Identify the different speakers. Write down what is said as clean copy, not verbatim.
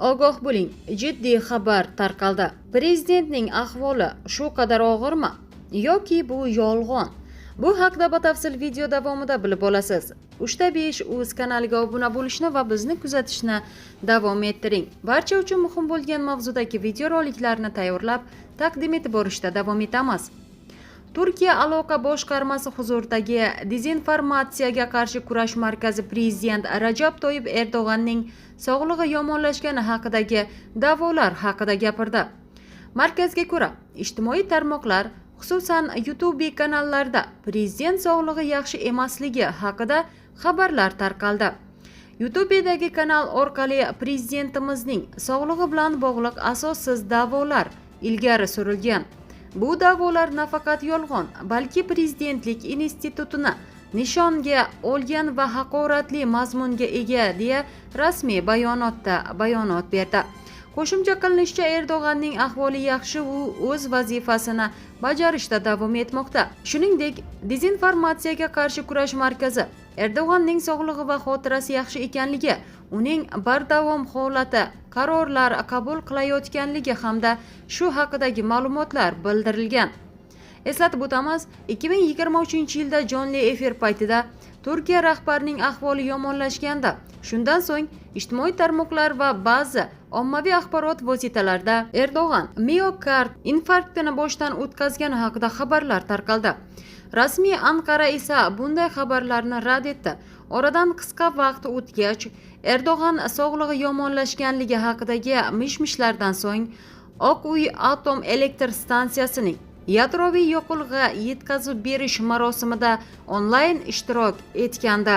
Speaker 1: Ogoh bo'ling, jiddiy xabar tarqaldi. Prezidentning ahvoli shu qadar og'irmi yoki bu yolg'on? Bu haqda batafsil video davomida bilib olasiz. 3 5 uz kanaliga obuna bo'lishni va bizni kuzatishni davom ettiring. Barcha uchun muhim bo'lgan mavzudagi videoroliklarni tayyorlab taqdim etib borishda davom etamiz. Turkiya aloqa boshqarmasi huzuridagi dezinformatsiyaga qarshi kurash markazi prezident Rajab Toyib Erdo'g'anning sog'lig'i yomonlashgani haqidagi da'volar haqida gapirdi. Markazga ko'ra, ijtimoiy tarmoqlar, xususan, YouTube kanallarda prezident sog'lig'i yaxshi emasligi haqida xabarlar tarqaldi. YouTube'dagi kanal orqali prezidentimizning sog'lig'i bilan bog'liq asossiz da'volar ilgari surilgan. Bu da'volar nafaqat yolg'on, balki prezidentlik institutini nishonga olgan va haqoratli mazmunga ega, deya rasmiy bayonotda bayonot berdi. Qo'shimcha qilinishicha, Erdo'g'anning ahvoli yaxshi, u o'z vazifasini bajarishda davom etmoqda. Shuningdek, dezinformatsiyaga qarshi kurash markazi Erdo'g'anning sog'lig'i va xotirasi yaxshi ekanligi, uning bardavom holati qarorlar qabul qilayotganligi hamda shu haqidagi ma'lumotlar bildirilgan. Eslatib o'tamiz, 2023 yilda jonli efir paytida Turkiya rahbarining ahvoli yomonlashgandi. Shundan so'ng ijtimoiy tarmoqlar va ba'zi ommaviy axborot vositalarida Erdo'g'an miokard infarktini boshdan o'tkazgani haqida xabarlar tarqaldi. Rasmiy Anqara esa bunday xabarlarni rad etdi. Oradan qisqa vaqt o'tgach, Erdo'g'an sog'lig'i yomonlashganligi haqidagi mish-mishlardan so'ng Oq uy atom elektr stansiyasining yadroviy yoqilg'i yetkazib berish marosimida onlayn ishtirok etgandi.